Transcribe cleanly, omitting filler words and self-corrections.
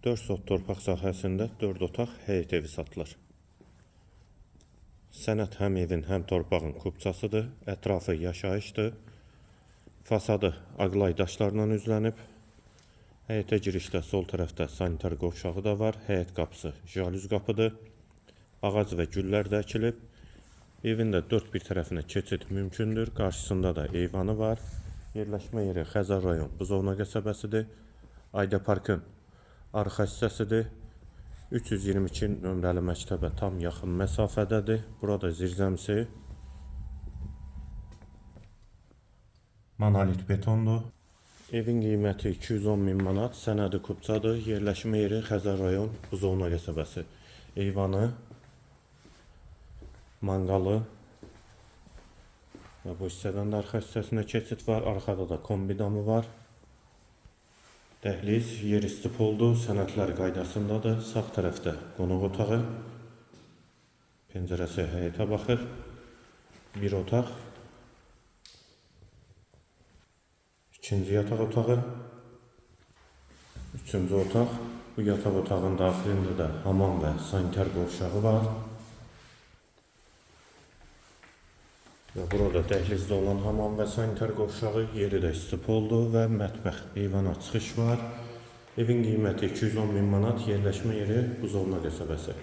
4 sot torpaq sahəsində 4 otaq həyət evi satılır. Sənəd həm evin, həm torpağın kupçasıdır. Ətrafı yaşayışdır. Fasadı aqlay daşlarla üzlənib. Həyətə girişdə sol tərəfdə sanitar qovşağı da var. Həyət qapısı jalüz qapıdır. Ağac və güllər də əkilib. Evin də dörd bir tərəfinə keçid mümkündür. Qarşısında da eyvanı var. Yerləşmə yeri Xəzər rayon Buzovna qəsəbəsidir. Ayda Parkın arxa hissəsidir. 322 nömrəli məktəbə tam yaxın məsafədədir. Burada zirzəmisi monolit betondur. Evin qiyməti 210 min manat, sənədi kupçadır. Yerləşmə yeri Xəzər rayon Buzovna qəsəbəsi. Eyvanı, manqalı və bu hissədən də arxa hissəsinə keçid var. Arxada da kombi damı var. Dəhliz yer istipoldur, sənədlər qaydasındadır. Sağ tərəfdə qonaq otağı. Pəncərəsi həyətə baxır. Bir otaq. İkinci yataq otağı. Üçüncü otaq. Bu yataq otağının daxilində də hamam və sanitar qovşağı var. Və burada dəhlizdə olan hamam və sanitar qovşağı, yeri də istipoldur və mətbəx, eyvana çıxış var. Evin qiyməti 210 min manat, yerləşmə yeri Buzovna qəsəbəsi.